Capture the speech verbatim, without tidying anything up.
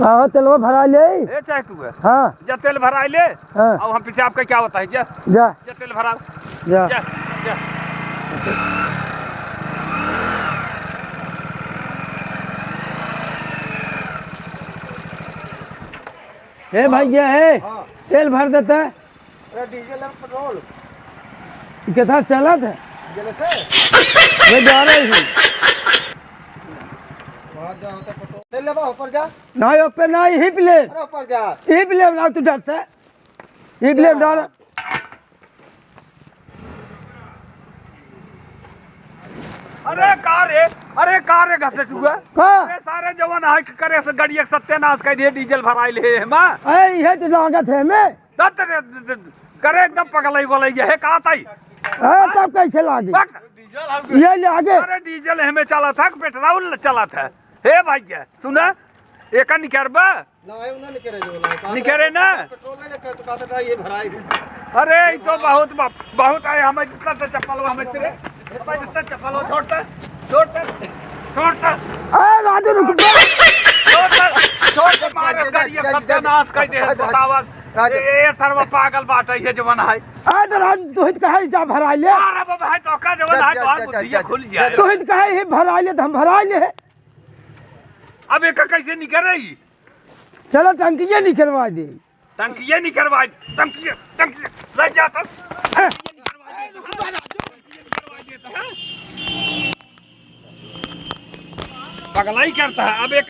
आहो, तेलवा भराइ ले। ए, चाहे तू है। हाँ। जा तेल भराइ ले। हाँ। अब हम पीछे आपका क्या होता है, जा। जा। जा तेल भराओ। जा। जा, जा। ए भाई, क्या है? हाँ। तेल भर देता है। अरे डीजल है, पेट्रोल। कितना चलत है? डीजल है। मैं जा रही हूँ। वहाँ जा, होता पेट्रोल। ले ले बा, ऊपर जा। नहीं, ऊपर नहीं, हिप ले। अरे ऊपर जा। हिप ले, ना तू डरता है। हिप ले, जा। डाल। अरे का रे, अरे का रे घसे चुआ? हाँ। अरे सारे जवन हाइक करे से गड़िया के सत्यानाश कर दिए, डीजल भराइल है, है, माँ। अरे, इहे तो लागत है, मैं। दत्त रे, द-, द-, करे एकदम पगलई गोलई है, का ताई? हाँ, तब कैसे लागे? बक। ये लागे। अरे डीजल हमें चला था, पेट्रोल चला था। हे भैया, सुना, एका निकरबा? ना, ये उन्हें निकरे जो ना, निकरे ना? पेट्रोल में लेके तो कहता था, ये भराई भी। अरे, ये तो बहुत ब-, बहुत है, हमें जितना तो चप्पल हो, हमें तेरे, हमें जितना चप्पल हो, छोड़ता, छोड़ता, छोड़ता। ए, राजू, रुक जा। छोड़ता, छोड़ता, मारे जा, जा, गाड़ी जा, जा, सत्यानाश कर दे, जा, जा, बतावा। राजू। ए, ए, सरवा पागल बाटे, ये जवन है। ए, तो राजू, तू ही तो कहे, जा भराई ले। अरे बाबा, है तो का जवन जा, है, जा, तो जा, बुद्धि जा, खुल जा, जाए। जा। तू ही तो कहे, ही भराई ले, तो हम भराई ले। अब एका कैसे निकरे ई? चलो, टंकिये निकरवा दे। टंकिये निकरवा, टंकिये, टंकिये, ले जा तो। हैं? टंकिये निकरवा दे, हैं? पगलाई करता है। अब एक